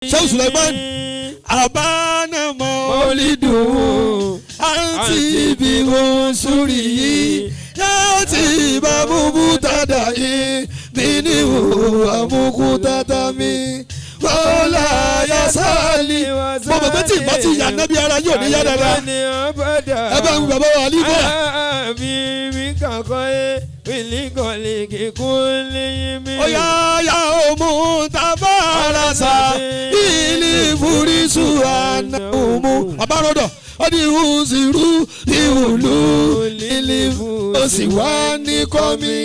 Sheikh Suleiman abana maulidu anti bi unsuri yati babu butadai binihu amukutatami wala yasali. Mo mọ̀ pé tí ìbá ti yà nábì ara yóò ní yá dáadáa. Ẹ bá ń bàbá wa ní bọ́lá. Ó yá yá òmù tabarasa ìlí fúrísù àná òmù. Àbárọ̀dọ̀ ó ní ìhùsìrú ìhùlù ìlí ó sì wá ní kọ́mí.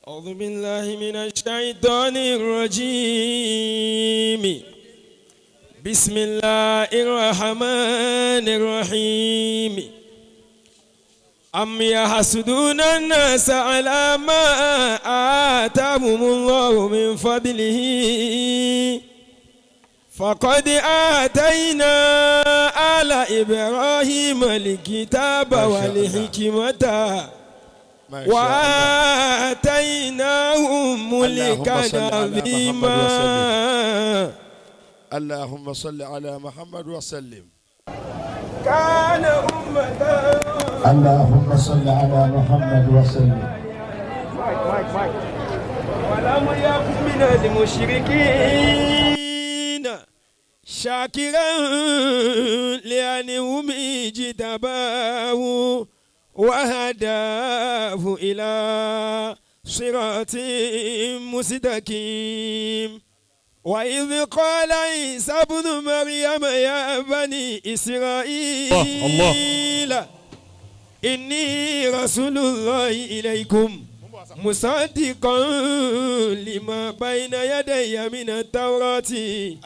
أعوذ بالله من الشيطان الرجيم. بسم الله الرحمن الرحيم. أم يحسدون الناس على ما آتاهم الله من فضله فقد آتينا آل إبراهيم الكتاب والحكمة وآتيناهم ملكا عظيما. اللهم صل على محمد وسلم. كان أمة. اللهم صل على محمد وسلم. ولم يكن من المشركين شاكرا لأنعمه اجتباه وهداه إلى صراط مستقيم. وإذ قال عيسى ابن مريم يا بني إسرائيل الله. إني رسول الله إليكم مصدقا لما بين يدي من التوراة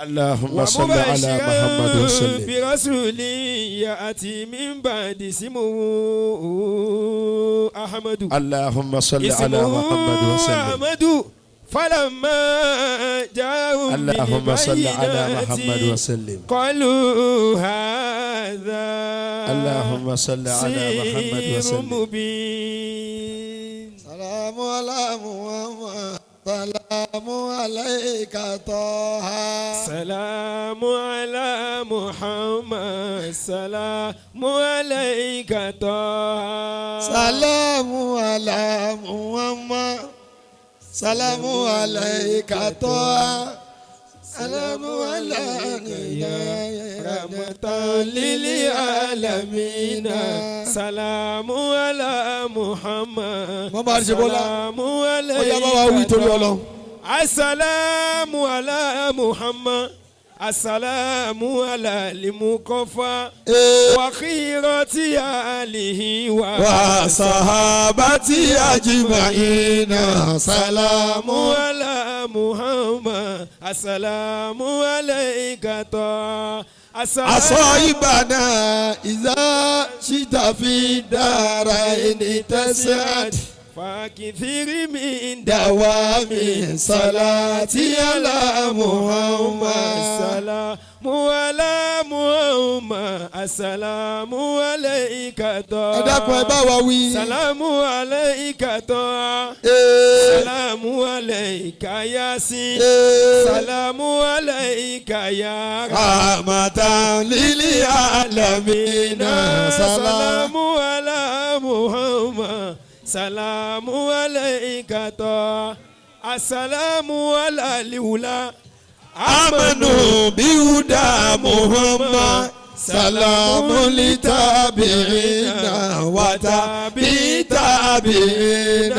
اللهم صل على محمد وسلم. برسول يأتي من بعد اسمه أحمد. اللهم صل على اسمه محمد وسلم. أحمد. فلما جاءهم اللهم صل على محمد بالبينات وسلم. قالوا هذا اللهم صل على محمد سحر وسلم. مبين. سلام على محمد سلام عليك طه. سلام على محمد سلام عليك طه. سلام على محمد سلام عليك طه سلام على يا رحمة للعالمين سلام على محمد. Mo bá ṣe bọ́lá. سلام Ó yá bá wa wí عليك torí Ọlọ́run. السلام على محمد السلام على المصطفى وخيرة آله وصحابتي أجمعين سلام على محمد السلام عليك طه. أصاحبنا إذا شئت في الدارين تسعد فكثير من دوام صلاتي على محمد. السلام على محمد السلام عليك طه. Ẹ dákun ẹ bá wa wí. سلام عليك طه. Ee, سلام عليك ياسين. ee. سلام عليك يا رحمة للعالمين سلام. سلام على محمد سلام عليك طه السلام على الأولى آمنوا بهدى محمد سلام لتابعين وتابع تابعين.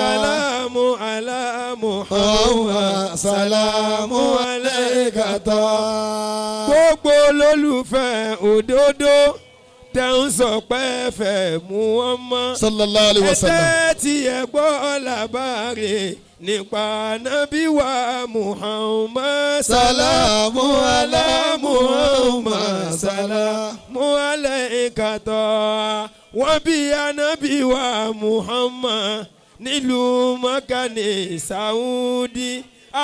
سلام على محمد سلام عليك طه. Gbogbo olólùfẹ́ òdodo tẹ̀ ń sọ pé fẹ́ mú wọn mọ́. صلى الله عليه وسلم. Ẹ tẹ́tí ẹ gbọ́ làbáre nípa nábì wa Muhammad. سلام على محمد سلام mú alayka tọ́. Wọ́n bí anábì wa Muhammad nílùú Maka ní Saudi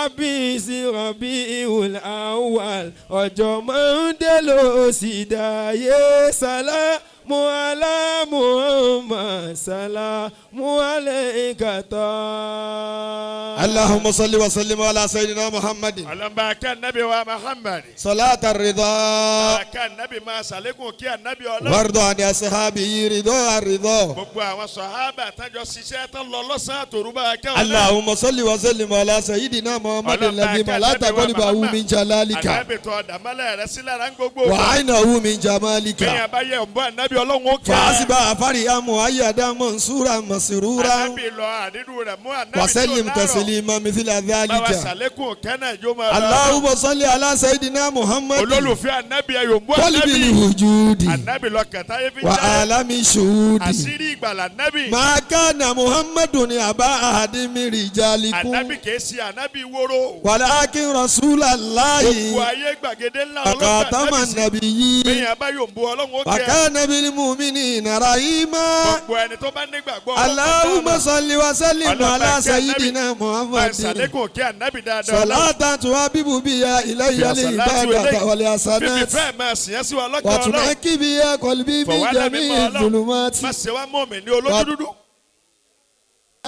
abisi Rabiul Awwal ọjọ́ Monday ló sì dáyé. Salamu على محمد سلام عليك طه. اللهم صل وسلم على سيدنا محمد. Ọlọ́mọba kí anabi wa Muhammad. صلاة الرضا. Kí anabi máa ṣàlékún kí anabi ọlọ́run. وارض عن أصحابه رضا الرضا. Gbogbo àwọn sàhábà tájọ ṣiṣẹ́ tán lọ lọ́sàn-án àtòrú bá kẹ́ wọn. اللهم صل وسلم على سيدنا محمد الذي ملأت قلبه من جلالك. Anabi tó dàmọ́lẹ̀ rẹ sí lára ń gbogbo. وعينه من جمالك. Bẹ́ẹ̀ bá yẹ ọ̀nbọ anabi ọlọ́run ó kẹ́. فأصبح فرحا مؤيدا منصورا مسرورا. Anabi lọ àdídù rẹ̀ mú anabi tó وسلم lárọ̀. تسليما مثل Báwa ذلك. ṣàlékún kẹ́nà ìjó máa lọ. اللهم صل على سيدنا محمد. Olólùfẹ́ anabi ẹ̀yọ̀nbọ قلب anabi. الوجود. Anabi lọ kẹta yẹ fi jẹ́. وعالم الشهود. Àṣírí ìgbàlà anabi. ما كان محمد أبا أحد من رجالكم. Anabi kìí ṣe anabi wóró. ولكن رسول الله Gbogbo ayé gbàgede ńlá ọlọ́gbà وخاتم anabi sí. النبيين. Bẹ́ẹ̀ bá yòǹbo ọlọ́run ó kẹ́. وكان بالمؤمنين رحيما. Gbogbo ẹni tó bá nígbàgbọ́ ọlọ́run اللهم صل وسلم على سيدنا máa محمد. ṣàlékún kí anabi dáadáa. صلاة تحبب بها إلي العبادة Fífi والحسنات. fẹ́ẹ̀ máa sìn ẹ́ sí wa lọ́kàn ọlọ́run. وتنقي بها قلبي من Fọwọ́ lẹ́mí جميع mọ́ ọlọ́run. الظلمات. Má ṣe wá mọ́ mi ní olójú dúdú.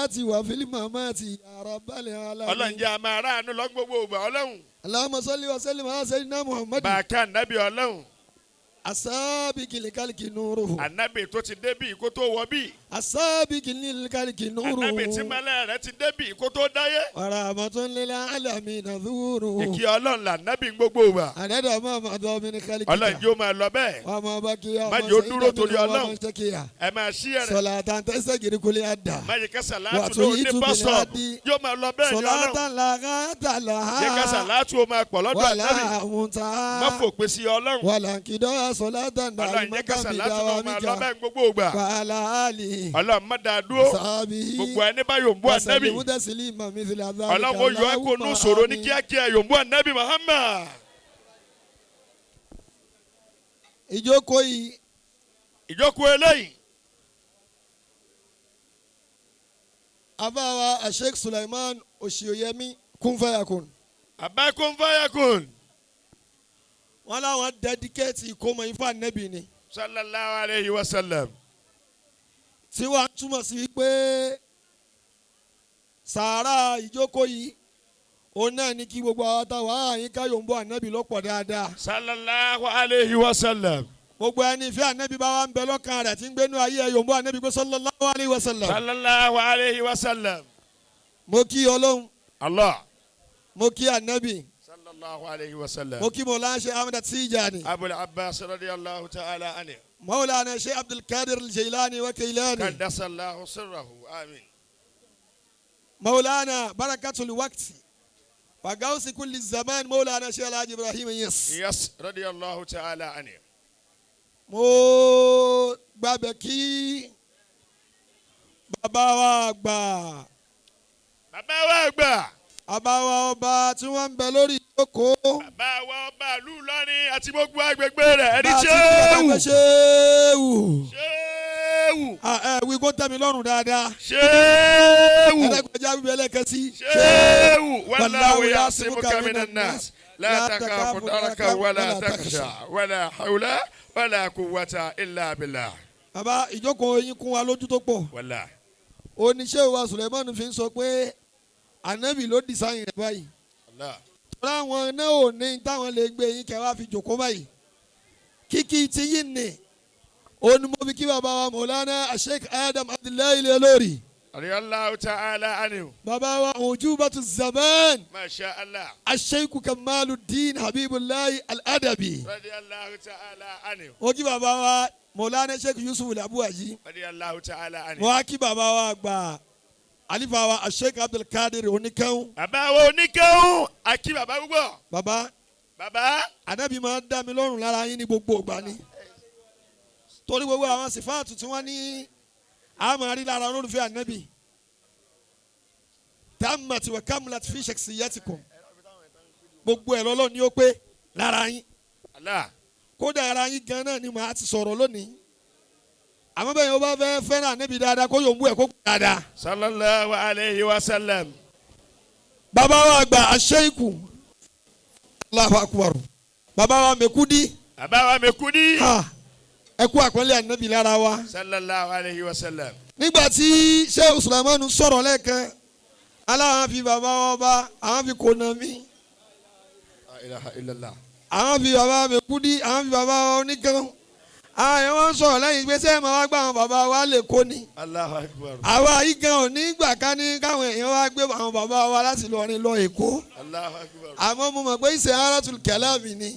àti wà fílímù àmàtì àràbálẹ̀ Ọlọ́run alámi. jẹ́ a máa ráàánú lọ gbogbo ìgbà ọlọ́run. Allahumma salli wa sallim ala sayyidina Muhammad. Bá a ká anabi ọlọ́run. Asábìkì lìkàlìkì nùrù. Anabi tó ti débì kó tó wọ bí. Asábìkì lìkàlìkì nùrù. Anabi tí mọ́lẹ̀ rẹ̀ ti débì kó tó dáyé. Rahmatun lil alamin nadhuru. Ìkí ọlọ́run là anabi gbogbo ìgbà. Àdẹ́dà máa ma dọ́ mi ní kálíkì. Ọlọ́run yóò máa lọ bẹ́ẹ̀. Wà á máa bá kí Má jẹ́ ó dúró torí Ọlọ́run. Ẹ máa ṣí ẹ̀rẹ̀. Sọlá tàǹtẹ́sẹ̀ gíríkulẹ̀ àdá. Má jẹ́ kásà Wà látù tó ló yí ní tún bus bìlẹ̀ stop. àdí. Yóò máa lọ bẹ́ẹ̀ ní Sọlá ọlọ́run. tàǹlà tàlà. Jẹ́ kásà látù ó máa pọ̀ lọ́dọ̀ Wàlá anabi. àmúta. Má fòpin sí ọlọ́run. Wàlá nkìdọ́ sọlá tàǹdà Ọlọ́run jẹ́ kásà látù náà máa lọ bẹ́ẹ̀ gbogbo ìgbà. Wàhálà àlì. Ọlọ́run má dáa dúró. Sàbí. Gbogbo ẹni bá yòǹbó anabi. Ọlọ́run ó yọ ẹ́ kó nú sòro ní kíákíá yòǹbó anabi Muhammad. Ìjókòó yìí Ìjókòó eléyìí. afáwa Sheikh Sulaiman Oṣìyẹmí kúnfàyàkùn. Abẹ́kún fáyàkùn. Wọ́n láwọn dedicate ìkómọ ifá nẹ́bì ni. Sallallahu alayhi wa sallam. Tí wọ́n túmọ̀ sí wípé sàárà ìjókòó yìí òun náà ní kí gbogbo àwọn táwọn àyíká yòǹbó ànábì lọ́pọ̀ dáadáa. Sallallahu alayhi wa sallam. Gbogbo ẹni ìfẹ́ ànábì bá wà ń bẹ lọ́kàn rẹ̀ tí ń gbénú ayé ẹ̀ yòǹbó ànábì pé sallallahu alayhi wa sallam. Sallallahu alayhi wa sallam. Mo kí Ọlọ́run, Allah. mo kí ànábì, Sallallahu alayhi wa sallam. mo kí Mawlana Sheikh Ahmad Tijani. Abul Abbas radiyallahu ta'ala anhu. Mawlana Sheikh Abdul Qadir Al-Jailani wa Kailani. Qaddasallahu sirrahu. Amin. Mawlana Barakatul Waqti wa Gawsi kulli zaman Mawlana Sheikh Alhaji Ibrahim Niass. Yes, radiyallahu ta'ala anhu. Mo gbàbẹ̀ kí bàbá wa àgbà, Bàbá wa àgbà. bàbá wa ọba tí wọ́n ń bẹ lórí ìjókòó. Bàbá wa ọba ìlú Ìlọrin àti gbogbo agbègbè rẹ̀ ẹni Bá a ti ṣéwù. ń bẹ ṣéwù. Ṣéwù. Ẹ wí kó tẹ́ mi lọ́rùn dáadáa. Ṣéwù. Ẹlẹ́gbẹ̀já wíwẹ̀ ẹlẹ́kẹ́ sí. Ṣéwù. Wallahu ya'simuka minan nas. La takhafu daraka wala takhsha wala hawla wala quwwata illa billah. Bàbá ìjókòó yín kún wa lójú tó pọ̀. Wala. Oníṣẹ́ wa Suleiman fi ń sọ pé ànábì ló design rẹ̀ báyìí. Allah. Tọ́lá àwọn náà ò ní táwọn lè gbé yín kẹ́ wá fi jòkó báyìí. Kíkí ti yín nì. Ó ní mo fi kí bàbá wa Mọ̀lánà Sheikh Adam Abdullahi Lórí. Radiyallahu ta'ala anhu. Bàbá wa Ujubatu Zaman. Masha Allah. Sheikh Kamaluddin Habibullahi Al-Adabi. Radiyallahu ta'ala anhu. Mo kí bàbá wa Mọ̀lánà Sheikh Yusuf Labuwaji. Radiyallahu ta'ala anhu. Mo wá kí bàbá wa àgbà Alifa wa Sheikh Abdul Qadir Oníkẹ́hún. Bàbá wa oníkẹ́hún. Àkí bàbá púpọ̀. Bàbá Bàbá. Ànábì máa ń dá mi lọ́rùn lára yín ní gbogbo ìgbà ni. Torí gbogbo àwọn sífáàtù tí wọ́n ní a máa rí lára olólùfẹ́ Ànábì. Tammat wa kamulat fi shakhsiyatikum. Gbogbo ẹ̀ lọ́lọ́ ni ó pé lára yín. Allah. Kódà ara yín gan náà ni màá ti sọ̀rọ̀ lónìí. Àmọ́ bẹ́ẹ̀ yẹn ó bá fẹ́ fẹ́ràn Ànábì dáadáa kó yòǹbù ẹ̀ kó kú dáadáa. Sallallahu alayhi wa sallam. Bàbá wa àgbà Aṣẹ́ikù. Allahu akbar. Bàbá wa Mekudi. Bàbá wa Mekudi. Ha. Ẹ kú àpọ́nlé ànábì lára wa. Sallallahu alayhi wa sallam. Nígbà tí Sheikh Sulaimanu sọ̀rọ̀ lẹ́ẹ̀kan, aláwọn fi bàbá wọn bá àwọn fi kò nà mí. La ilaha illallah. Àwọn fi bàbá mi kú dí, àwọn fi bàbá wọn oníkan. Àwọn yẹn wọ́n sọ̀rọ̀ lẹ́yìn pé sẹ́yìn máa wá gbà àwọn bàbá wa lè kó ni. Allahu akbar. Àwa yìí gan ò ní gbà ká ní káwọn èèyàn wá gbé àwọn bàbá wa láti Ìlọrin lọ Èkó. Allahu akbar. Àmọ́ mo mọ̀ pé ìṣe aratul kalami ni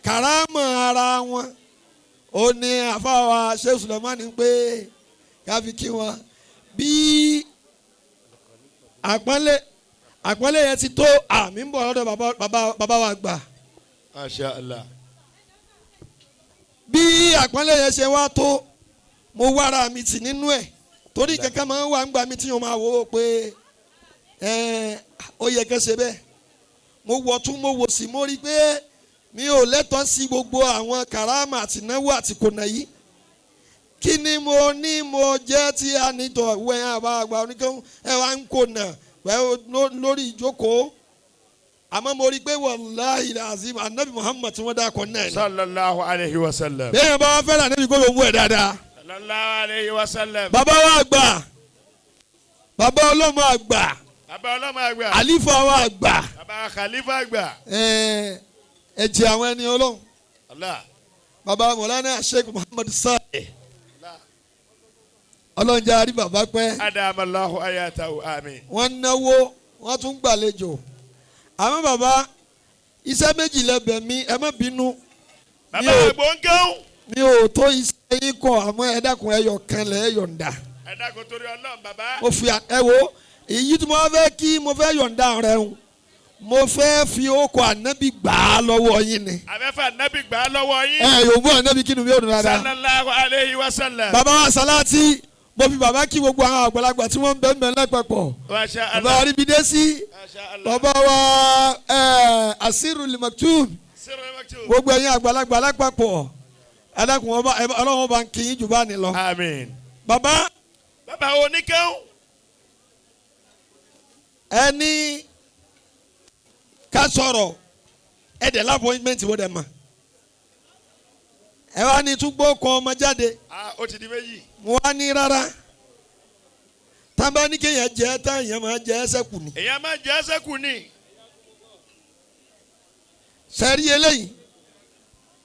kàrámọ̀ ara wọn. Ó ní àfáwà Sheikh Sulaimani pé ká fi kí wọn. Bí àpọ́nlé yẹn ti tó àmì ń bọ̀ lọ́dọ̀ bàbá wa gbà. Masha Allah. Bí àpọ́nlé yẹn ṣe wá tó, mo wára mi tì nínú ẹ̀ torí kankan máa ń wà ń gbà mí tí mo máa wò ó pé ó yẹ kẹ́ ṣe bẹ́ẹ̀. Mo wọ̀ tún mo wò sí, mo rí i pé mi ò lẹ́tọ̀ọ́ sí gbogbo àwọn kàrámà àti náwó àti kònà yìí. Kí ni mo ní mo jẹ́ tí a nítọ̀ wẹ̀ àbá àgbà oníkan ẹ wá ń kònà lórí ìjókòó. Àmọ́ mo rí i pé wàláhì azim anabi Muhammad tí wọ́n dá kọ́ náà ni. Sallallahu alayhi wa sallam. Bẹ́ẹ̀ bá wá fẹ́ràn anabi kó ló mú ẹ̀ dáadáa. Sallallahu alayhi wa sallam. Bàbá wa àgbà, bàbá ọlọ́mọ àgbà, Bàbá ọlọ́mọ àgbà. àlífà wa àgbà. Bàbá khalifa àgbà. Ẹ jẹ́ àwọn ẹni Ọlọ́run. Allah. Bàbá Mọ̀lánà Sheikh Muhammad Saleh. Ọlọ́run jẹ́ àrí bàbá pẹ́. Adamallahu ayatahu amin. Wọ́n náwó, wọ́n tún gbàlejò. Àmọ́ bàbá, iṣẹ́ méjì lẹ́bẹ̀ mi, ẹ má bínú. Bàbá àgbọ̀ngàn. Mi ò tó iṣẹ́ yín kọ, àmọ́ ẹ dákun ẹ yọ̀ kan lẹ̀ ẹ yọ̀ǹda. Ẹ dákun torí Ọlọ́run bàbá. Mo fi ẹ wo èyí tí mo fẹ́ kí mo fẹ́ yọ̀ǹda rẹ̀ ń. Mo fẹ́ fi okò ànábì gbà á lọ́wọ́ yín ni. Àfẹ́fẹ́ ànábì gbà á lọ́wọ́ yín. Ẹ yóò mú ànábì kí ni mi ò dùn dáadáa. Sallallahu alayhi wa sallam. Bàbá wa Salati, mo fi bàbá kí gbogbo àwọn àgbàlagbà tí wọ́n ń bẹ̀ ń bẹ̀ lápapọ̀. Masha Bàbá Allah. Aribidesi, Masha Allah. bàbá wa Asirul Maktub, Sirul Maktub. gbogbo ẹ̀yin àgbàlagbà lápapọ̀. Ẹ dákun Ọlọ́run ọba ń kí yín jù bá ní lọ. Àmín. Bàbá Bàbá oníkẹ́hùn. ẹni ká sọ̀rọ̀ ẹ dẹ̀ lápọ́ìntmẹ́ǹtì wọ́n dẹ̀ mọ̀. Ẹ wá ní túgbó kan ọmọ jáde. Ó ti di méjì. Mo wá ní rárá. Tábà ní kéèyàn jẹ́ tá èèyàn máa jẹ́ ẹsẹ̀ kù ni. Èèyàn máa jẹ́ ẹsẹ̀ kù ni. Sẹ́rí eléyìí,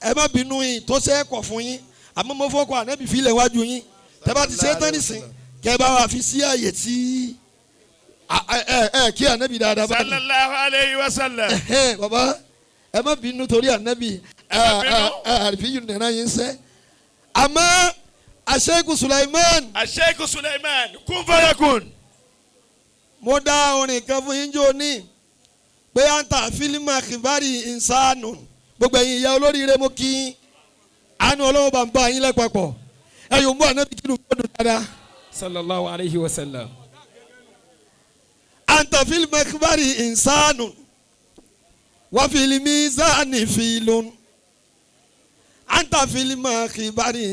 ẹ má bínú yín tó ṣe é kọ̀ fún yín, àmọ́ mo fọ́kọ̀ ànábì filẹ̀ wájú yín. Tẹ́bá ti ṣe é tán nísìn, kẹ́ ẹ bá wa fi sí àyè tí ẹ kí ànábì dáadáa bá mi. Sallallahu alayhi wa sallam. Bàbá ẹ má bínú torí ànábì àrífíyù nìyẹn yín sẹ́. Àmọ́ Sheikh Sulaiman. Sheikh Sulaiman kun fayakun. Mo dá orin kan fún yín jọ ní pé anta fílímù kìbárì ìsánù. Gbogbo ẹ̀yin ìyá olóríire mo kí yín. Àánú Ọlọ́run bá ń bá yín lápapọ̀. Ẹ yóò mú ànábì kí ló gbọ́dọ̀ dáadáa. Sallallahu alayhi wa sallam. Anta fílímù kìbárì ìsánù. Wà fílímù ìsánì fílùn. Anta fílímù kìbárì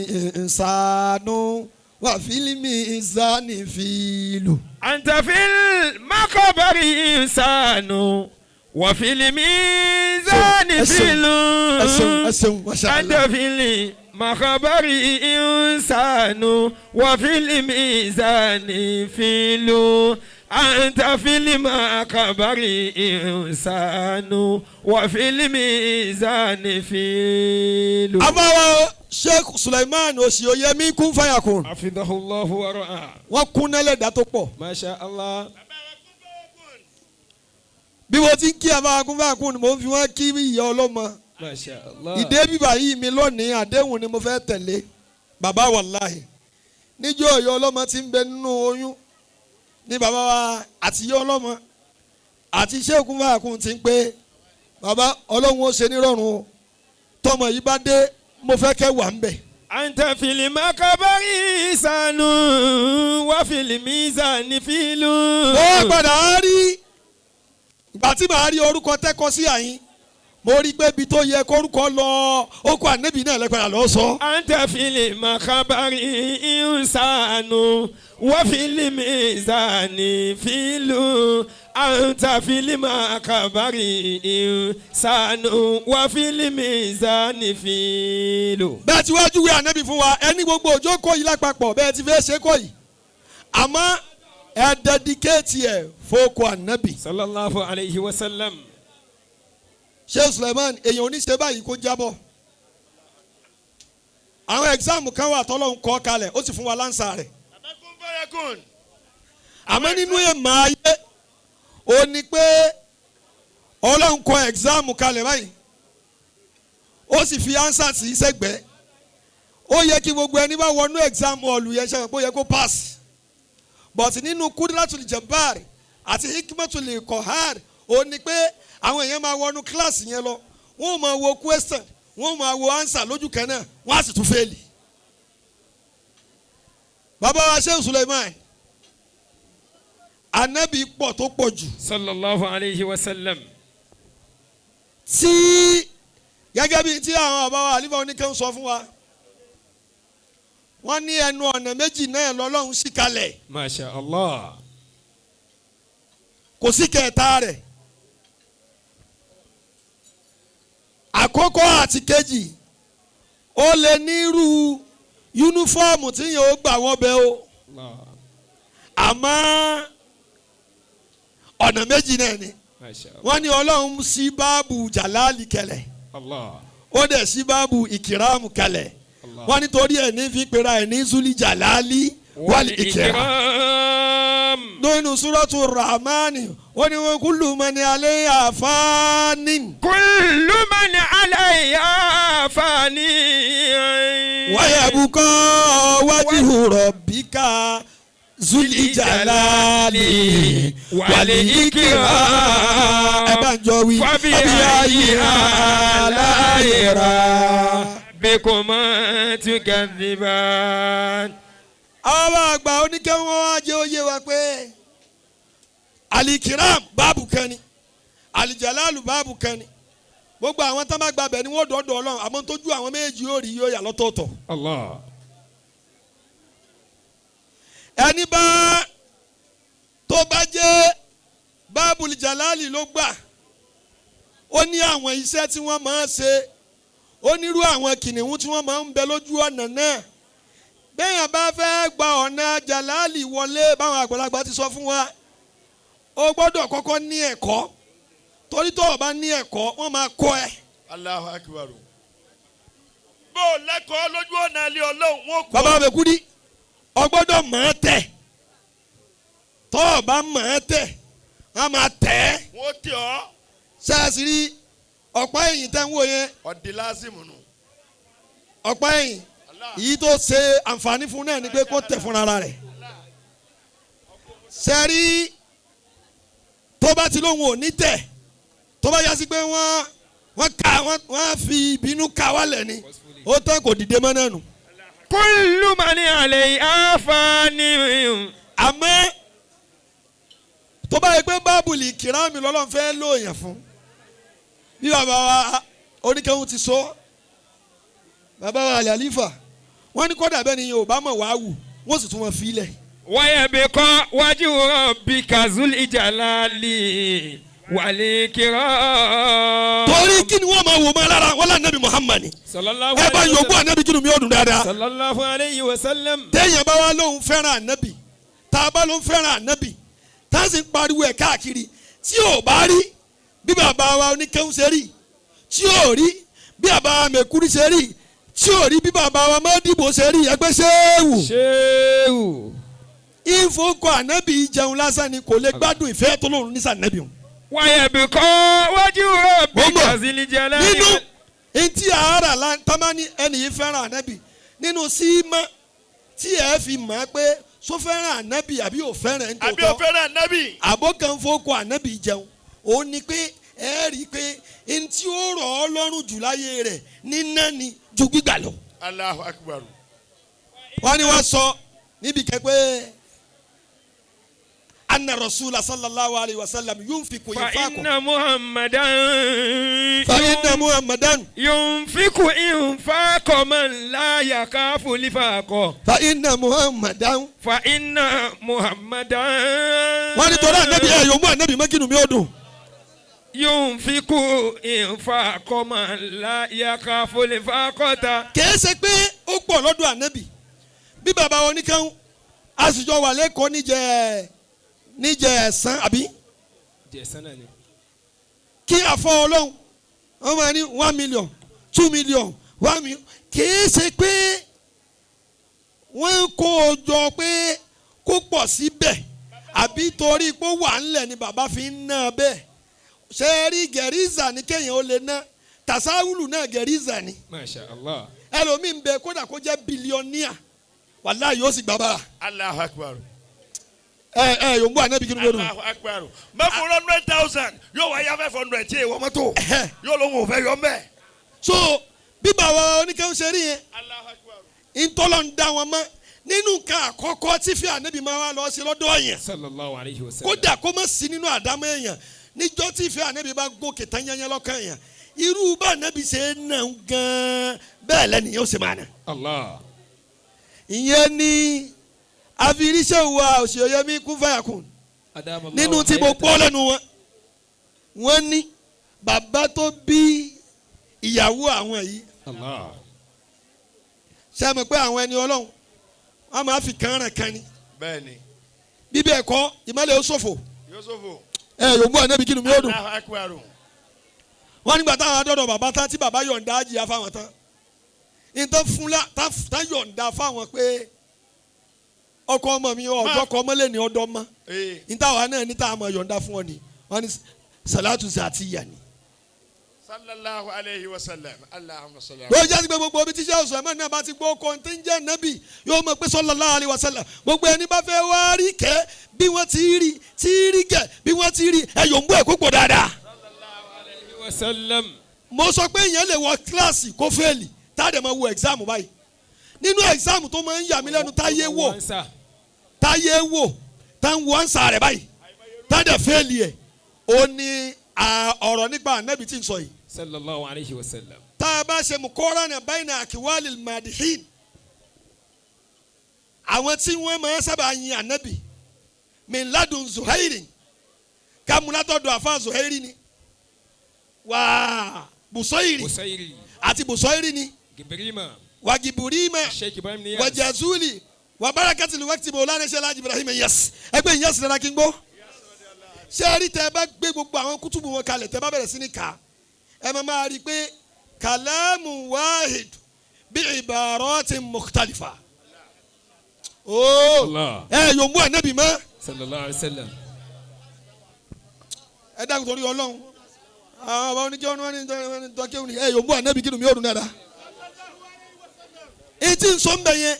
ìsánù. Wà fílímù ìsánì fílù. Anta fil makabari insanu wa fil mizani filu. Ẹsẹ̀un masha Allah. Anta fil makabari insanu wa fil mizani filu. Anta fil makabari insanu wa fil mizani filu. Àbáwọ̀ Sheikh Sulaiman Oṣìoyẹmí kún fàyàkùn. Hafidhahullahu wa ra'ah. Wọ́n kún nẹ́lẹ̀dá tó pọ̀. Masha Allah. Bí mo ti ń kí àbáwọ̀ kún fàyàkùn ni mo fi wọ́n kí ìyá ọlọ́mọ. Masha Allah. Ìdè bíbà yìí mi lónìí àdéhùn ni mo fẹ́ tẹ̀lé. Bàbá wàláhì. Níjọ́ ìyá ọlọ́mọ ti ń bẹ nínú oyún. Ní bàbá wa àti ìyá ọlọ́mọ àti Sheikh kún fàyàkùn ti ń pé bàbá Ọlọ́run ó ṣe nírọ̀rùn o. Tọmọ yìí bá dé mo fẹ́ kẹ́ wà ń bẹ̀. Anta fil makabari insanu wa fil mizani filu. Ó padà á rí ìgbà tí màá rí orúkọ tẹ́kọ sí àyín. Mo rí pé ibi tó yẹ kórúkọ lọ ó kó ànábì náà lẹ́pẹ̀rẹ̀ lọ sọ. Anta fil makhabari insanu wa fil mizani filu. Anta fil makhabari insanu wa fil mizani filu. Bẹ́ẹ̀ tí wàá júwe ànábì fún wa ẹni gbogbo òjò kọ́ yìí lápapọ̀ bẹ́ẹ̀ ti fẹ́ ṣe kọ́ yìí àmọ́ ẹ dẹ́díkéètì ẹ̀ fọ́kọ ànábì. Sallallahu alayhi wa sallam. Sheikh Suleiman èèyàn oníṣe báyìí kó jábọ̀ àwọn ẹ̀gzáàmù kan wà tọ́lọ́hún kọ́ kalẹ̀ ó sì fún wa láǹsà rẹ̀ Abẹ́kún fẹ́rẹ́kùn. àmọ́ nínú èèmọ̀ ayé ó ní pé Ọlọ́run kọ ẹ̀gzáàmù kalẹ̀ báyìí ó sì fi ánsà sí sẹ́gbẹ̀ẹ́ ó yẹ kí gbogbo ẹni bá wọnú ẹ̀gzáàmù ọ̀lù yẹn ṣe pé ó yẹ kó pass but nínú Kudratul Jabbar àti Hikmatul Qahar ó ní pé àwọn èèyàn máa wọnú kíláàsì yẹn lọ wọ́n máa wo question wọ́n máa wo answer lójú kan náà wọ́n á sì tún fẹ́ẹ̀lì. Bàbá wa Sheikh Suleiman anabi pọ̀ tó pọ̀ jù. Sallallahu alayhi wa sallam. Tí gẹ́gẹ́ bíi tí àwọn bàbá wa àlífà oníkẹ́ ń sọ fún wa wọ́n ní ẹnu ọ̀nà méjì náà lọ́lọ́run ṣí kalẹ̀. Masha Allah. Kò sí kẹta rẹ̀. Àkọ́kọ́ àti kejì ó lè nírú yúnífọ́ọ̀mù tí yẹn ó gbà wọ́n bẹ́ o àmọ́ ọ̀nà méjì náà ni wọ́n ní Ọlọ́run sí báàbù jàlálì kẹlẹ̀ ó dẹ̀ sí báàbù ìkìrámù kẹlẹ̀ wọ́n nítorí ẹ̀ ní fi pera ẹ̀ ní zuli jàlálì wàlì ìkìrám. Nínú Súrọ́tù Rahmani wọ́n ní wọ́n kúlù mọ́ni alẹ́ àfáàní. Kúlù mọ́ni alẹ́ àfáàní. Wáyà bukọ́ wájú rọ̀bíkà zuli jalali wàlí ìkìrám. Ẹ bá ń jọ wí. Fábí ayé aláìra bíkọ́mọ́ tukadhiban. Àwọn àgbà oníkẹ́wọ́n wá jẹ́ oyé wa pé alikiram báàbù kan ni alijalalu báàbù kan ni gbogbo àwọn tó bá gba bẹ̀ ni wọ́n dọ̀dọ̀ Ọlọ́run àmọ́ tójú àwọn méjì yóò rí yóò yà lọ́tọ̀ọ̀tọ̀. Allah. Ẹni bá tó bá jẹ́ báàbù jalali ló gbà ó ní àwọn iṣẹ́ tí wọ́n máa ń ṣe ó nírú àwọn kìnìún tí wọ́n máa ń bẹ lójú ọ̀nà náà bẹ́ẹ̀ bá fẹ́ gba ọ̀nà jalali wọlé báwọn àgbàlagbà ti sọ fún wa o gbọ́dọ̀ kọ́kọ́ ní ẹ̀kọ́ torí tó o bá ní ẹ̀kọ́ wọ́n máa kọ́ ẹ. Allahu Akbar. Bó o lẹ́kọ̀ọ́ lójú ọ̀nà ilé Ọlọ́run wọn kọ́. Bàbá Bẹ̀kúdí o gbọ́dọ̀ mọ̀ ẹ́ tẹ̀ tó o bá mọ̀ ẹ́ tẹ̀ wọ́n máa tẹ̀ ẹ́. Wọ́n tẹ̀ ọ́. Ṣáàṣì rí ọ̀pá ẹ̀yìn tẹ́ ń wò yẹn. Ọ̀dì lásìmù nù. Ọ̀pá ẹ̀yìn èyí tó ṣe àǹfààní fún náà ni pé kó tẹ̀ fúnra rẹ̀. Ṣẹ́rí tó bá ti lóhun ò ní tẹ̀ tó bá yá sí pé wọ́n ká wọ́n fi ìbínú ká wálẹ̀ ni ó tán kò dìde mọ́ náà nù. Kullu man alayha fani. Àmọ́ tó bá yẹ pé báàbùlì kìrámì lọ́lọ́run fẹ́ lóòyàn fún bí bàbá wa oníkẹ́hún ti sọ bàbá wa àlàlífà wọ́n ní kọ́dà bẹ́ẹ̀ ni Yorùbá mọ̀ wá wù wọ́n sì tún wọn fi lẹ̀. Wayabqa wajhu rabbika zul jalali wal ikram. Torí kí ni wọ́n máa wò máa lára wọn lànà bí Muhammad ẹ bá yòókù ànábì kí ni mi ò dùn dáadáa. Sallallahu alayhi wa sallam. Téèyàn bá wá lóun fẹ́ràn ànábì tá a bá lóun fẹ́ràn ànábì tá a sì ń pariwo ẹ̀ káàkiri tí ò bá rí bí bàbá wa oníkẹ́hún ṣe rí tí ò rí bí bàbá wa mẹ̀kúrú ṣe rí tí ò rí bí bàbá wa mọ́dìbò ṣe rí ẹgbẹ́ ṣéwù. Ṣéwù. Ìfowókọ ànábì jẹun lásán ni kò lè gbádùn ìfẹ́ tó lóun ní sànábì òun. Wayabqa wajhu rabbika zil jalali. Nínú ntí àárà tamani ẹni yìí fẹ́ràn ànábì nínú símọ́ tí ẹ fi mọ̀ ẹ́ pé sọ fẹ́ràn ànábì àbí ò fẹ́ràn ẹ̀ ń Àbí ò fẹ́ràn ànábì. Àbó kan fowókọ ànábì jẹun òun ni pé ẹ rí i pé ntí ó rọ̀ ọ́ lọ́rùn jù láyé rẹ̀ níná ni ju gbígbà lọ. Allahu Akbar. Wọ́n ní wọ́n sọ níbi kẹ́ pé Anna rasula sallallahu alayhi wa sallam yunfiku Fa infaku. inna Muhammadan. Fa inna Muhammadan. Yunfiku infaqa man la yakafu lifaqa. Fa inna Muhammadan. Fa inna Muhammadan. Wọ́n ní torí ànábì ẹ̀ yóò mú ànábì mọ́kìnnù mi ó dùn. Yunfiku infaqa man la yakafu lifaqata. Kìí ṣe pé ó pọ̀ lọ́dọ̀ ànábì bí bàbá wọn nìkan àṣìjọ wà lẹ́kọ̀ọ́ níjẹ ẹ̀sán àbí Jẹ̀sán náà ni. kí àfọ ọlọ́run wọ́n máa ní 1 million 2 million 1 million kìí ṣe pé wọ́n ń kó o jọ pé kó pọ̀ síbẹ̀ àbí torí pé ó wà ńlẹ̀ ni bàbá fi ń ná bẹ́ẹ̀ ṣe rí gẹ̀rízà ní kéèyàn ó lè ná tàṣáwùlù náà gẹ̀rízà ni Masha Allah. ẹlòmíín bẹ kódà kó jẹ́ bílíọ̀nìà wàláhì yóò sì gbà bára Allahu Akbar. ẹ ẹ yòó ń bọ̀ ànábì kí ni gbódùn. Allahu Akbar. Mẹ́fún 100,000 yóò wá yá 500 tí èèwọ̀ mọ́tò yóò lóun ò fẹ́ yọ mẹ́. So bí bàbá oníkẹ́hún ṣe rí yẹn Allahu Akbar. ntọ́lọ̀ ń dá wọn mọ́ nínú nǹkan àkọ́kọ́ tí fi ànábì máa wá lọ sí lọ́dọ̀ yẹn Sallallahu alayhi wa sallam. kódà kó má sí nínú àdámọ́ èèyàn níjọ́ tí fi ànábì bá gòkè tán yányán lọ́kàn yẹn irú bá ànábì ṣe ń nà ń gan bẹ́ẹ̀ lẹ́nìyàn ó sì máa nà. Allah. Ìyẹn ni àfiríṣẹ́ wa òṣèré kún fàyàkùn nínú tí mo gbọ́ lẹ́nu wọn wọ́n ní bàbá tó bí ìyàwó àwọn yìí Allah. ṣe é mọ̀ pé àwọn ẹni ọlọ́run wọ́n máa fi kàn ràn kan ni Bẹ́ẹ̀ni. bíbẹ̀ ẹ̀kọ́ ìmọ̀lẹ̀ ó ṣòfò Yusufu. ẹ yóò mú ànábì kí ni mi ó dùn. Allahu Akbar. Wọ́n nígbà táwọn adọ́dọ̀ bàbá tán tí bàbá yọ̀ǹda àjìyà fáwọn tán ìtàn fúnlá tá yọ̀ǹda fáwọn pé ọkọ ọmọ mi ọ̀dọ́ kọ ọmọ lè ní ọdọ́ mọ́ ìtàwa náà ní táwọn yọ̀ǹda fún ọ ni wọ́n ní salatu zatiya ni. Sallallahu alayhi wa sallam. Allahumma salli. Yóò jásí pé gbogbo omi tíṣẹ́ ọ̀sán ẹ̀mọ́ náà bá ti gbọ́ ọkọ̀ tí ń jẹ́ nábì yóò mọ̀ pé sallallahu alayhi wa sallam gbogbo ẹni bá fẹ́ wá rí kẹ́ bí wọ́n ti rí tí rí gẹ̀ bí wọ́n ti rí ẹ̀yọ̀ ń bú ẹ̀ púpọ̀ dáadáa. Sallallahu alayhi wa sallam. Mo sọ pé èèyàn lè wọ kíláàsì kó fẹ́ẹ̀lì tá a dẹ̀ máa wo ẹ̀gzáàmù báyìí nínú ẹ̀gzáàmù tó máa ń yà mí lẹ́nu táyé wò táyé wò tá ń wo ànsà rẹ̀ báyìí tá a dẹ̀ fẹ́ẹ̀lì ẹ̀ ó ní ọ̀rọ̀ nípa ànábì tí ń sọ yìí. Sallallahu alayhi wa sallam. Tá a bá ṣe mukọ́ránà bayna akiwalil madihin àwọn tí wọ́n máa ń sábà yin ànábì min ladun zuhairi kámúlátọ̀dọ̀ àfa zuhairi ni wà busoiri àti busoiri ni Gibrima wà giburima Sheikh Ibrahim Niyas wà jazuli wà barakati wákìtì mọ̀lánà ṣẹlá Ibrahim Niyas ẹgbẹ́ Niyas nana kí n gbọ́. Ṣé rí tẹ bá gbé gbogbo àwọn kútùbù wọn kalẹ̀ tẹ bá bẹ̀rẹ̀ sí ní kà ẹ máa máa rí i pé kàlámù wáhid bí ìbárọ̀tì mukhtalifa. Allah. Ẹ yóò mú ànábì mọ́. Sallallahu alayhi wa sallam. Ẹ dákun torí Ọlọ́run àwọn ọba oníjẹ́ wọn ní tọ́kẹ́ òní ẹ yóò mú ànábì kí ni mi ò dùn dáadáa. Etí ń sọ ń bẹ yẹn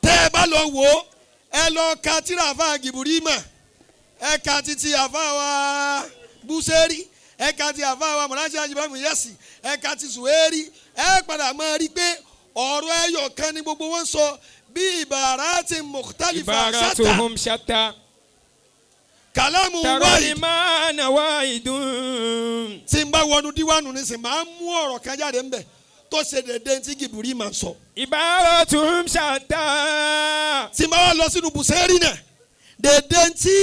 tẹ́ ẹ bá lọ wò ó ẹ lọ ka tíra àfa Giburima ẹ ka títí àfa wa Buseri ẹ ka ti àfa wa Mọ̀láṣí Ibrahim Yasi ẹ ka ti Suheri ẹ padà máa rí i pé ọ̀rọ̀ ẹyọ kan ni gbogbo wọn sọ bí ìbára ti mukhtalifa ṣáta Ibaratuhum shatta. kàlámù wáyé Tarolimana wahidun. tí n bá wọnú díwánu nísìn máa mú ọ̀rọ̀ kan jáde ńbẹ̀ tó ṣe dédé tí Gìbìrì máa ń sọ. Ibaratuhum shatta. Tí n bá wà lọ sínú Buseri náà dédé tí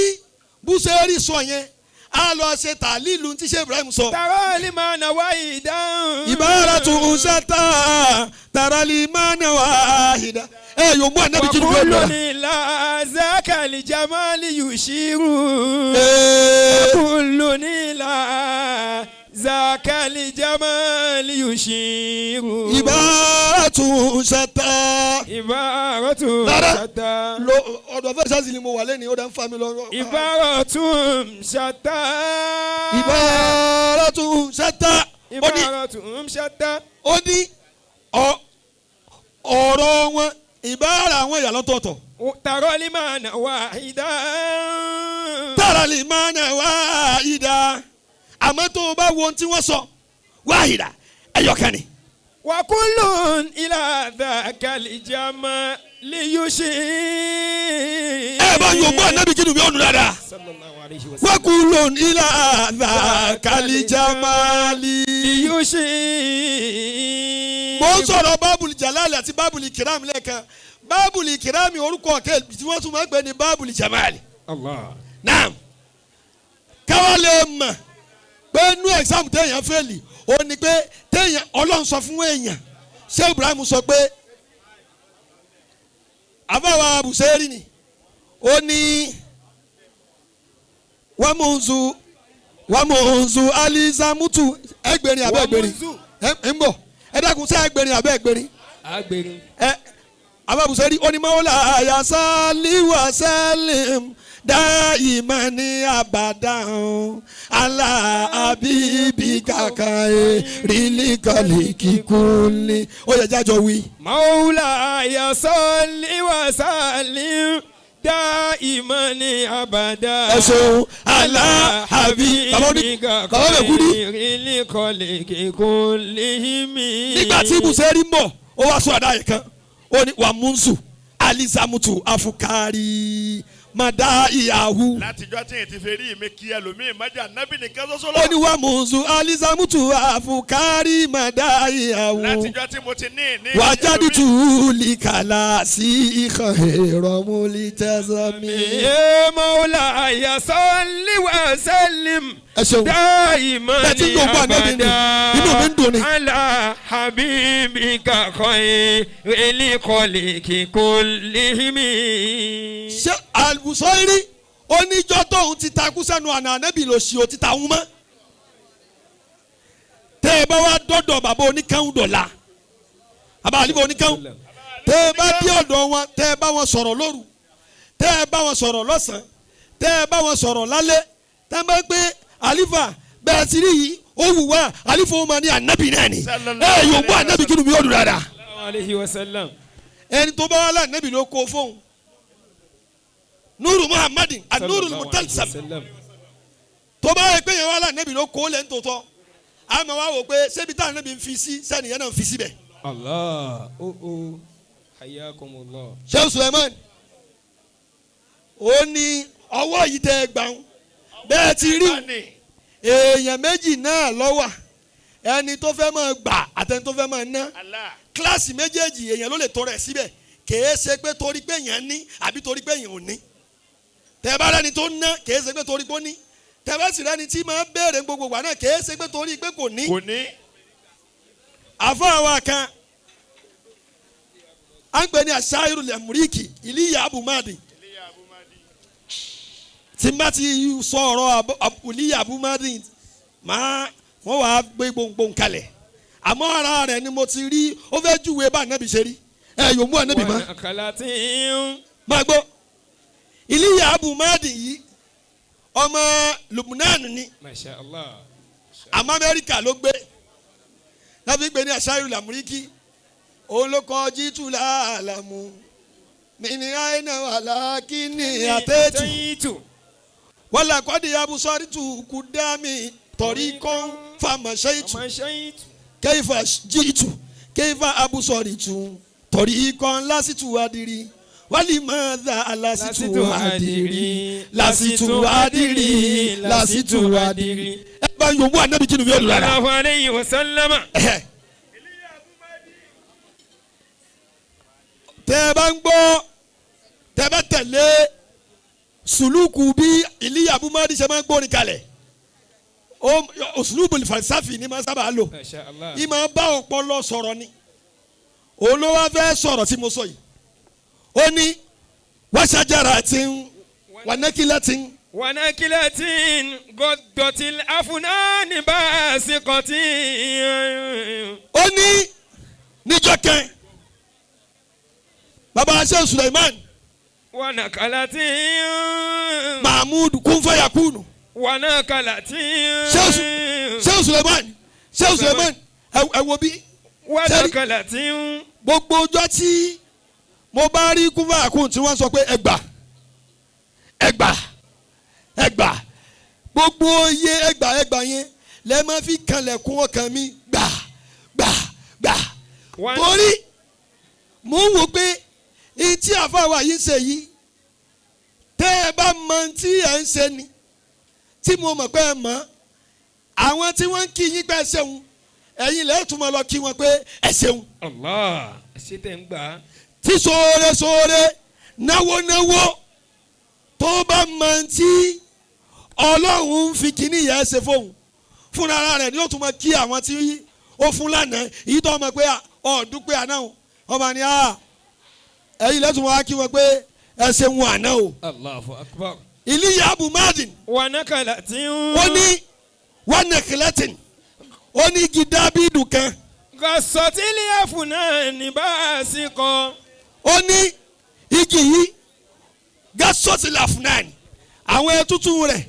Buseri sọ yẹn á lọ ṣe tàlílù tí ṣe Ibrahim sọ. Tarolimana wahidan. Ibaratuhum shatta taralimana wahida. Ẹ yóò mú ànábì kí ni yóò lọ. Wakuluni la zakali jamali yushiru. Wakuluni la zakali jamali yushiru. Ibaratuhum shatta. Ibaratuhum Rárá. shatta. Lo ọ̀dọ̀ fẹ́ sásì ni mo wà lẹ́ni ó dá ń fa mi lọ. Ibaratuhum shatta. Ibaratuhum shatta. Ó ní Ibaratuhum shatta. ó ní ọ̀rọ̀ wọn ìbára àwọn ìyá lọ́tọ̀ọ̀tọ̀. Tarolimana wahidan. Taralimana wahida. Àmọ́ tó o bá wo ohun tí wọ́n sọ wahida ẹ̀yọ̀kan ni. Wakulun ila dhakal jamali Liyushi. Ẹ bá yòókù ànábì kí ni mi ò nù dáadáa. Sallallahu alayhi wa sallam. Wakulun ila dhakali jamali. Liyushi. Mo ń sọ̀rọ̀ bábùlì jalali àti bábùlì kiram lẹ́ẹ̀kan. Bábùlì kiram orúkọ ọ̀kẹ́ tí wọ́n tún máa ń pè ní bábùlì jamali. Allah. Naam. Káwá lè mọ̀ pé inú exam téèyàn fẹ́ẹ̀lì ó ní pé téèyàn Ọlọ́run sọ fún èèyàn. Ṣé Ibrahim sọ pé àbáwá Abùsẹ́rì ni ó ní wàmúnzu wàmúnzu alizamutu ẹgbẹ̀rin abẹ́ ẹgbẹ̀rin ẹ ń bọ̀ ẹ dákun sí ẹgbẹ̀rin abẹ́ ẹgbẹ̀rin Agbèrè. ẹ ababusẹ́rí onímọ̀ọ́lá ayasaliwa sẹ́lẹ̀m dáìmọ̀ ní abadan alá abibi kàkà ẹ rílíkàlì kíkúnlé ó yẹ jájọ wí. Mawla salli wa sallim daiman abada. Ẹ ṣeun alá àbí bàbá oní bàbá bẹ̀ kú ní. Nígbà tí ibùsẹ̀rí ń bọ̀ ó wá sọ àdáyé kan ó ní wàmúnsù alizamutu afukari mada ìyàwó. Látijọ́ tí èyí ti fi rí mi kí ẹlòmíì májà nábì nìkan ṣoṣo Ó ní lọ. wàmúnsù alizamutu afukari mada ìyàwó. Látijọ́ tí mo ti ní ní. Wàjáde tù líkàlà sí ìkàn èrò múlítẹ́sánmi. Mawla salli wa sallim Ẹ ṣeun. daiman Bẹ́ẹ̀ tí ń gbọ́ ànábì ni, inú mi ń dùn ni. Ala habibika khayril khalqi kullihim. Ṣé àlùsọ́rí oníjọ́ tóun ti takú sẹ́nu àná ànábì ló ṣì ó ti ta òun mọ́. Tẹ́ ẹ bá wá dọ́dọ̀ bàbá oníkẹ́hùn dọ̀la bàbá àlìbọ̀ oníkẹ́hùn tẹ́ ẹ bá dé ọ̀dọ̀ wọn tẹ́ ẹ bá wọn sọ̀rọ̀ lóru tẹ́ ẹ bá wọn sọ̀rọ̀ lọ́sàn-án tẹ́ ẹ bá wọn sọ̀rọ̀ lálẹ́ tẹ́ ẹ bá gbé àlìfà bẹ́ẹ̀ ti rí yìí ó wù wá àlìfà ó máa ní ànábì náà ni ẹ yóò gbọ́ ànábì kí ni mi yóò dùn dáadáa. Sallallahu alayhi wa sallam. Ẹni tó bá wà lánàbì ló kó fóun nuru muhammadin anuru mutalsam tó bá yẹ pé yẹn wà lánàbì ló kó lẹ́nu tó tọ́ a máa wá wò pé ṣébi tá ànábì ń fi sí sẹ́ni yẹn náà ń fi síbẹ̀. Allah o o hayyakumullah. Sheikh Suleiman ó ní ọwọ́ yìí tẹ́ ẹ gbà ń bẹ́ẹ̀ ti rí èèyàn méjì náà lọ́wà ẹni tó fẹ́ máa gbà àtẹni tó fẹ́ máa ná kíláàsì méjèèjì èèyàn ló lè tọrọ ẹ̀ síbẹ̀ kèé ṣe pé torí pé èèyàn ní àbí torí pé èèyàn ò ní tẹ́ bá rẹ́ni tó ná kèé ṣe pé torí pé ó ní tẹ́ bá sì rẹ́ni tí máa béèrè gbogbo ìgbà náà kèé ṣe pé torí pé kò ní. Kò ní. Àfọ àwa kan à ń pè ní àṣàyìrù lẹ́mùríkì ìlíyà abumadi tí n bá ti sọ ọ̀rọ̀ ìlíyà abumadi máa wọ́n wàá gbé gbòǹgbòǹ kalẹ̀ àmọ́ ara rẹ̀ ni mo ti rí ó fẹ́ júwe bá ànábì ṣe rí ẹ yóò mú ànábì mọ́ máa gbọ́ ìlíyà abumadi yìí ọmọ Lubnan ni Masha Allah. àmọ́ Amẹ́ríkà ló gbé láti gbé ní àṣàyìrù lẹ́mùríkì òun ló kọ jíjù láàlámù mi ní àìnà wàlákìní àtẹ́tù wàlá kọ́dí abusọ́rìtù kùdámì tọ̀rí kọ́ń fàmọ̀ṣẹ́ìtù kẹ́yìfà jíìtù kẹ́yìfà abusọ́rìtù tọ̀rí kọ́ń lásìtù adìrí wàlí mọ́dà alásìtù adìrí lásìtù adìrí lásìtù adìrí. Ẹ bá yòówù ànábì kí ni mi ò lù rárá. Sallallahu alayhi wa sallama. Tẹ́ ẹ bá ń gbọ́ tẹ́ ẹ bá tẹ̀lé sùlùkù bí Ìlíyà Abumadi ṣe máa ń gbórin kalẹ̀ òsùlùbù falsafi ni máa sábà lò Masha Allah. í máa bá ọpọlọ sọ̀rọ̀ ni òun ló wá fẹ́ sọ̀rọ̀ tí mo sọ yìí ó ní wàṣàjára ti ń wànákìlá ti ń wanakilatin gọdọtil afunani baasikotin. ó ní níjọ́ kan baba Sheikh Suleiman wanakalatin. Mahmud kunfayakunu wanakalatin. Sheikh Suleiman Sheikh Suleiman ẹ wo bí wanakalatin. gbogbo ọjọ́ tí mo bá rí kunfayakunu tí wọ́n sọ pé ẹgbà ẹgbà ẹgbà gbogbo iye ẹgbà ẹgbà yẹn lẹ máa fi kanlẹ̀kùn ọkàn mi gbà gbà gbà torí mò ń wò pé Ìtí àfàwà yìí ń ṣe yìí, tẹ́ ẹ bá mọ tí ẹ ń ṣe ni, tí mo mọ̀ pé ẹ mọ̀, àwọn tí wọ́n ń kí yín pé ẹ ṣeun, ẹ̀yin lẹ́yìn tún mọ̀ lọ kí wọn pé ẹ ṣeun. Allah ṣe tẹ̀ ń gbà. Tí sóore sóore náwó náwó tó bá mọ tí Ọlọ́run ń fi kíní yẹn ṣe fóun fúnra ara rẹ̀ ni ó tún mọ kí àwọn tí ó fún lánàá èyí tó mọ̀ pé ọ̀ọ́dúnpẹ́ àná o ọba ni a ẹ̀yin lẹ́tùn wọn á kí wọn pé ẹ ṣeun àná o. Allahu akbar. Ìlíyà Abu Madin. Wà nàkàlà tí ń. Ó ní wà nàkìlẹ́tìn ó ní igi dábìdù kan. Gàsọ̀tìlì àfúnà ní bá a sì kọ. Ó ní igi yìí gàsọ̀tìlì àfúnà ní àwọn ẹtútù rẹ̀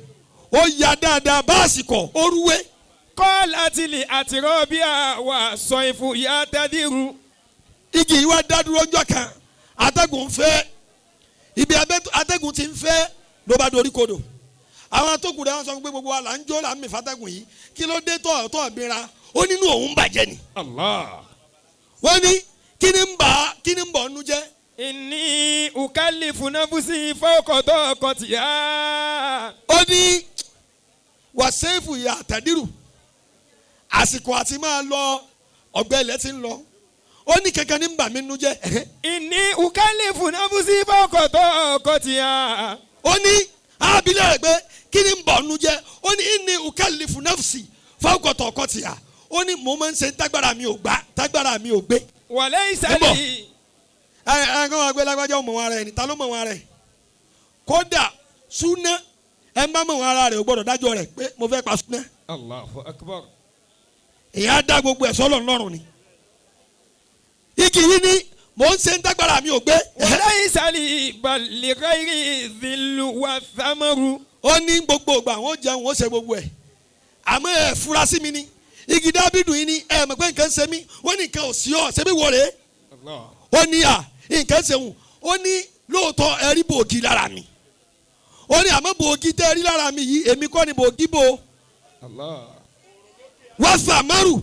ó ya dáadáa bá a sì kọ ó rúwé. Kọ́lá tìlì àtìrọ́ bí a wà sọ ìfù yá tẹ́dírù. Igi yìí wá dádúró ọjọ́ kan atẹ́gùn ń fẹ́ ibi atẹ́gùn ti ń fẹ́ ló bá dorí kodò. Àwọn tó kù rẹ̀ wọ́n sọ pé gbogbo wa là ń jó là ń mì fàtẹ́gùn yìí kí ló dé tọ̀ tọ̀ mìíràn ó nínú òun bàjẹ́ ni. Allah. Wọ́n ní kí ni ń bà kí ni ń bọ̀ ọ́nú jẹ́. Inni ukallifu nafsi fawqa taqatiha. Ó ní wàsẹ́fù ìyá àtẹ̀dírù àsìkò àti máa lọ ọ̀gbẹ́ ilẹ̀ ti ń lọ ó ní kankan ní bà mí nú jẹ́. Inni ukallifu nafsi fawqa taqatiha. Ó ní abilẹ̀ rẹ̀ pé kí ni ń bọ̀ ọ́nú jẹ́ ó ní inni ukallifu nafsi fawqa taqatiha ó ní mo máa ń ṣe tágbára mi ò gbá tágbára mi ò gbé. Walaysa li. Ẹ ẹ kọ́ wa gbé lágbájá ó mọ̀ wọn ara ẹ̀ ní ta ló mọ̀ wọn ara ẹ̀ kódà súná ẹ má mọ̀ wọn ara rẹ̀ ò gbọ́dọ̀ dájọ́ rẹ̀ pé mo fẹ́ pa súná. Allahu akbar. Ìyá dá gbogbo ẹ̀ sọ́lọ̀ ńlọ́rùn ni. Igi yìí ni mò ń ṣe ń dágbára mi ò gbé. Walaysa li bal li ghayri dhillu wa thamaru. Ó ní gbogbo ìgbà wọn ó jẹun ó ṣe gbogbo ẹ̀ àmọ́ ẹ fura sí mi ni igi dábìdù yìí ni ẹ mọ̀ pé nǹkan ń ṣe mí wọ́n ní nǹkan ò sí ọ ṣe bí wọ̀ rèé. Ó ní à nǹkan ṣe wù ó ní lóòótọ́ ẹ rí bòógì lára mi ó ní àmọ́ bòógì tẹ́ ẹ rí lára mi yìí èmi kọ́ ni bòógì bò. Wọ́n sàmárù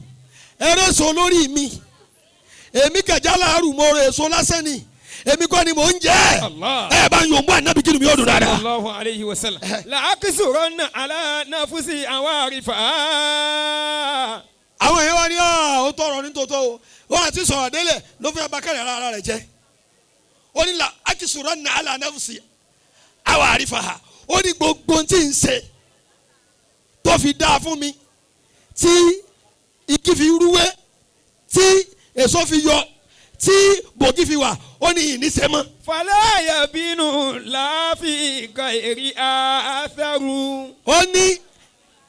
ẹrẹ́ so lórí mi èmi kẹjá láàrú mo rè so lásán ni èmi kọ́ ni mò ń jẹ́ ẹ bá ń yòǹbó ànábì kí ni mi yóò dùn dáadáa. Sallallahu alayhi wa sallam. La'aqsuranna ala nafsi awarifa. Àwọn èèyàn wa ní ó tọrọ ní tòótọ́ o wọ́n àti sọ̀rọ̀ délẹ̀ ló fẹ́ bá kẹ́rẹ̀ ara rẹ̀ jẹ́ ó ní la'aqsuranna ala nafsi awarifa ó ní gbogbo tí ń ṣe tó fi dáa fún mi tí igi fi rúwé tí èso fi yọ tí bògì fi wà ó ní ìníṣẹ́ mọ́. Fala yabinu láàfin ghairi atharu. Ó ní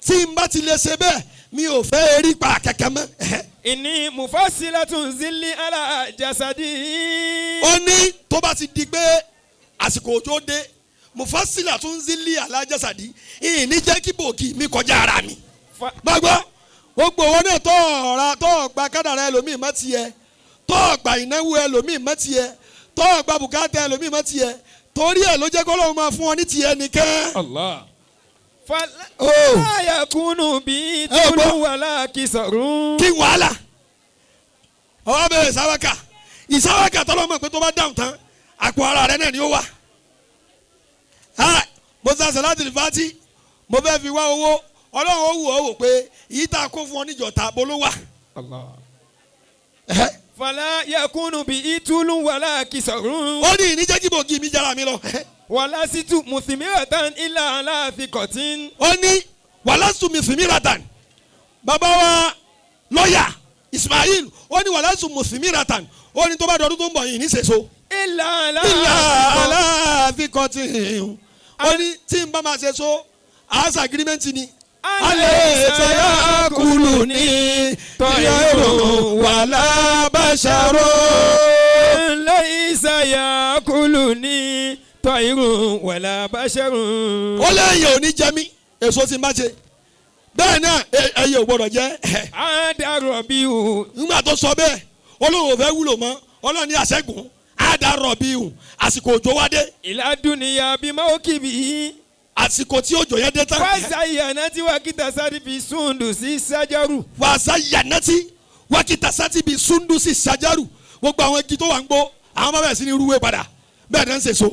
tí n bá ti lè ṣe bẹ́ẹ̀ mi ò fẹ́ erí pa kẹ̀kẹ́ mọ́. Inni mufasilatun zilli ala jasadi. Ó ní tó bá ti di pé àsìkò òjò dé mufasilatun zilli ala jasadi ìní jẹ́ kí bògì mi kọjá ara mi. Gbàgbọ́ gbogbo owó náà tọ́ ọ̀ra tọ́ ọ̀gbà kádàrá ẹlòmíì má tiẹ̀ tọ́ ọ̀gbà ìnáwó ẹlòmíì má tiẹ̀ tọ́ ọ̀gbà bùkátà ẹlòmíì má tiẹ̀ torí ẹ̀ ló jẹ́ kó lóun máa fún ọ ní tiẹ̀ nìkan. Allah. Fala yakunu bí tulu wàhálà kìsọ̀rún. Kí wàhálà ọwọ́ bẹ̀rẹ̀ ìsáwákà ìsáwákà tọ́lọ́mọ̀ pé tó bá dáhùn tán àpò ara rẹ náà ni ó wà. Mo sá sàlátì fàtí mo fẹ́ fi wá owó Ọlọ́run ó wù ọ́ wò pé èyí tá a kó fún ọ níjọta bó ló wà. Fala yakunu bí itulu wàhálà kìsọ̀rún. Ó ní ìníjẹ́ kí bògì mi jára mi lọ. Wàlá situ mùsùlùmíratan ilà aláàfikọ̀tín. Ó ní wàlá su mùsùlùmíratan bàbá wa lọ́yà Ismail ó ní wàlá su mùsùlùmíratan ó ní tó bá dọdún tó ń bọ̀ yìí ní sèso. Ilà aláàfikọ̀tín ó ní tí n bá máa ṣe so àásà agirimẹ́ntì ni. Alẹ́ tẹ̀yà kúlù ní tọ́yọ̀rọ̀ wàlá bàṣàrò. Laysa yakulu ní tọ́yìrù wàlá bàṣàrò. Ó lẹ́yìn òní jẹ mí èso tí n bá ṣe bẹ́ẹ̀ náà ẹyẹ ò gbọ́dọ̀ jẹ́. Àdàrọ̀ bí o. Nígbà tó sọ bẹ́ẹ̀ Olóhùn ò fẹ́ wúlò mọ́ Ọlọ́run ní àṣẹ́gun àdàrọ̀ bí o àsìkò òjò wá dé. Ìlàdúnìyà bí máwókìbí. Àsìkò tí òjò yẹn dé tán. Wàsá yànnàtí wàkìtà sáré fi sundu sí sájárù. Wàsá yànnàtí wàkìtà sáré fi sundu sí sájárù. Gbogbo àwọn igi tó wà ń gbó Àwọn bá bẹ̀rẹ̀ sí ní rúwé padà bẹ́ẹ̀ náà ń ṣe so.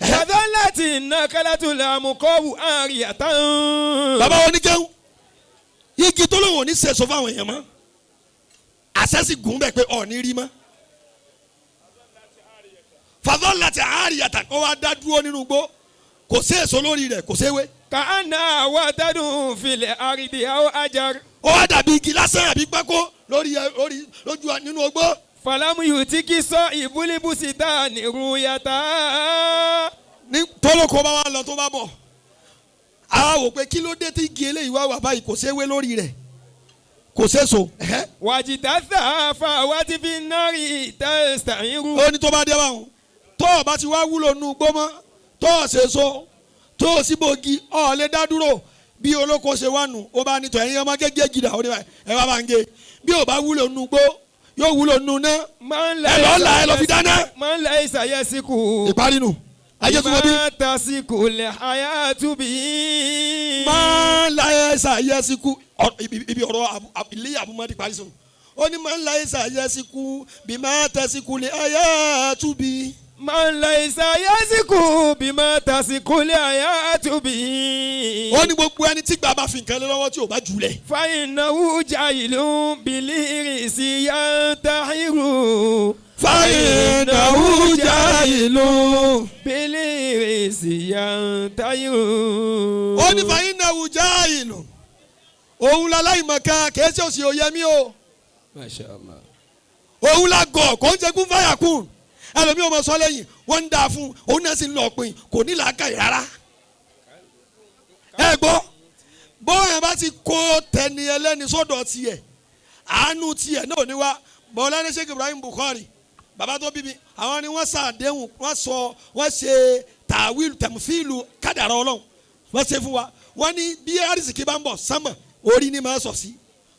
Fadhalati nakalatu lamukowu ariyatan. Bàbá oníkẹ́wù igi tó lóun ò ní ṣe so fáwọn èèyàn mọ́ àṣẹ sì gùn bẹ́ẹ̀ pé ọ̀ ní rí mọ́. Fadhalati ariyatan ó wá dá dúró nínú igbó kò sí èso lórí rẹ̀ kò séwé. Ka'anna watadun fil ardi aw ajar. Ó wá dàbí igi lásán àbí pákó lórí lórí lójú nínú ogbó. Falamu yutiki sọ ìbúlíbùsítà ní rúyàtà. Ní tọ́lọ́kọ bá wà lọ tó bá bọ̀ a wò pé kí ló dé tí igi eléyìí wá wà báyìí kò séwé lórí rẹ̀ kò séso. Wàjìtá sáfà wá ti fi nárì tẹ̀sán irú. Ó ní tó bá dé báwọn tó o bá ti wá wúlò nù gbó mọ́ tó o séso tó o sì bògi ọ̀ lè dá dúró bí olóko ṣe wà nù ó bá ní tọ̀ ẹ̀yin ọmọ gẹ́gẹ́ jìdá ó ní báyìí ẹ wá bá ń gé bí ò bá wúlò nù gbó yóò wúlò nù ná ẹ lọ́ọ́ là ẹ lọ́ọ́ fi dáná. Máa ń la ìsàyẹ̀ síkù. Ìparí nù ayé tó mọ bí. Máa tasíkù lẹ̀ àyà túbí. Máa ń la ìsàyẹ̀ síkù ibi ọ̀rọ̀ ilé àbúmọ́dé parí sọ̀rọ̀ ó ní máa ń la ìsàyẹ̀ síkù bí máa tasíkù lẹ̀ àyà túbí. Máa ń la ìsàyẹ̀ síkù bí máa tasíkù lẹ̀ àyà túbí. Ó ní gbogbo ẹni tí gbà bá fi nǹkan lé lọ́wọ́ tí ò bá jùlẹ̀. Fàyínàwó jàìlú bìlírìsì yàtàhírù. Fàyínàwó jàìlú bìlírìsì yàtàhírù. Ó ní fàyínàwó jàìlú òun la láìmọ̀ká kìí ṣe òsì òyẹmí o. Masha Allah. Òun la gọ̀ kò ń jẹ́kún fàyàkùn ẹlòmíì ọmọ sọ lẹ́yìn wọ́n ń dáa fún òun náà sì ń lọ pin kò ní làákàyè rárá. Ẹ gbọ́ bóyá bá ti kó tẹni ẹlẹ́ni sọ́dọ̀ tiẹ̀ àánú tiẹ̀ náà ní wá Mọ̀lánà Sheikh Ibrahim Bukhari bàbá tó bíbí àwọn ni wọ́n ṣàdéhùn wọ́n sọ wọ́n ṣe tàwílù tẹ̀mùfíìlù kádàrá Ọlọ́run wọ́n ṣe fún wa wọ́n ní bí arísìkí bá ń bọ̀ sánmọ̀ orí ni máa sọ sí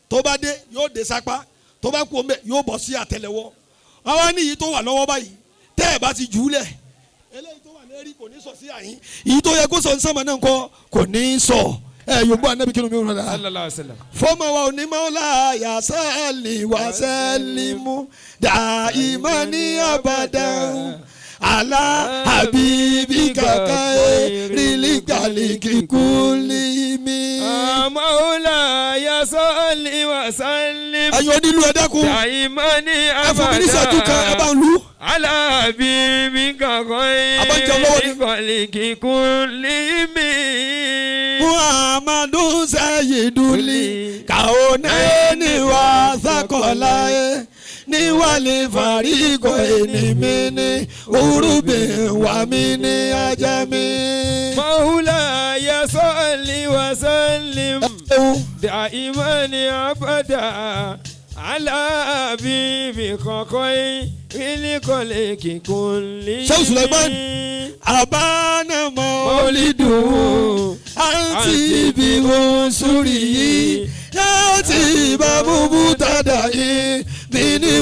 tó bá dé yóò dé sápá tó bá kú omi yóò bọ̀ sí àtẹ́lẹwọ́ àwọn ní èyí tó wà lọ́wọ́ báyìí tẹ́ ẹ̀ bá ti jù ú lẹ̀ eléyìí tó wà lérí kò ní sọ sí àyín èyí tó yẹ kó sọ nsọ́mọ náà kọ́ kò ní sọ ẹ yóò gbọ́ anabi kinu mi rọra. Fọmọ wa ò ní mọ́lá yà sẹ́ẹ̀lì wà sẹ́ẹ̀lì mú dà ìmọ̀ ní abadan àlá àbíbí kàkà rílí gàlíkì kúlí mi. Mọ́lá yà sẹ́ẹ̀lì wà sẹ́ẹ̀lì mú. Ẹ̀yin onílù ẹ dákun. Dà ìmọ̀ ní abadan. Ẹ fún mi ní ìṣẹ́jú kan ẹ bá ń lù. Alábíbí kàkà rílí gàlíkì kúlí mi. Muhammadu Sayyiduli kaoneni wa sakolae ni wale fariko enimini urube wa mini ajami. Mawla ya salli wa sallim daiman abada ala habibi kọkọyi ilikọleki kulli. Sheikh Suleiman abana maulidu anti bi unsuri yati babu tadai bini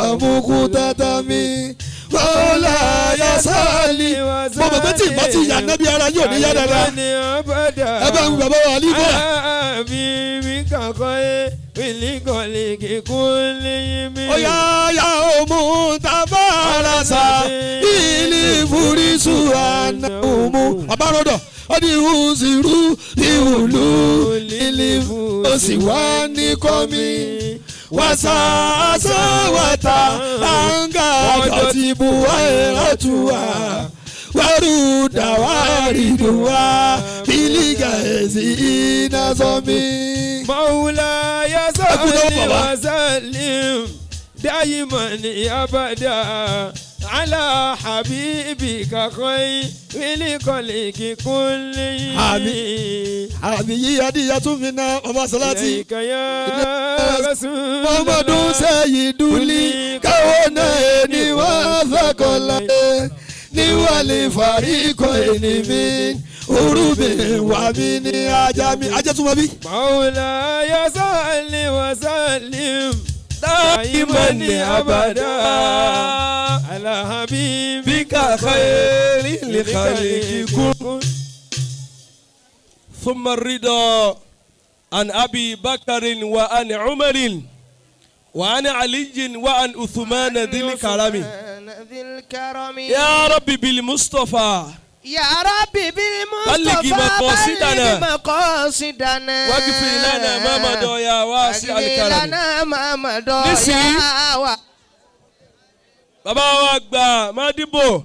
amuku tatami wala yasali. Mo bàbá tí ìbá ti yà nábì ara yóò ní yá dáadáa. Ẹ bá ń bàbá wa líbọ̀. Ó yá yá òmù tabarasa ìlì fúrísù àná òmù. Bàbá rọ̀dọ̀ ó di ìhùsìrú ìhùlù lílì ó sì wá ní kọ́mí. Wàsá wàtà àǹgà àti buwá ìrọ̀tùwà wàrúdà wàrídùwà bílígà èsì iná sọmi. Mawla ya salli wa sallim daiman abada ala habibika khayril khalqi kulli. Àmì yìí adìyẹ tún fi ná ọba sọláàtì. Rasul Muhammadu Sayyiduli káwọn náà ní wọ́n sàkọlá ní wàlẹ̀ fàríkọ̀ ènìmí orúbẹ̀ wà mí ní ajá mi. Ajá tún mọ bí. Mawla ya salli wa sallim daiman abada ala habibika khayril khalqi kulli. ثم الرضا عن أبي بكر وعن عمر وعن علي وعن عثمان ذي الكرم. ذي الكرم. يا ربي بالمصطفى. يا ربي بالمصطفى بلغ مقاصدنا. بلغ مقاصدنا. واغفر لنا ما مضى يا واسع واغفر الكرم. لنا ما مضى Nísìnyí. يا Bàbá wa gbà Mádìbò.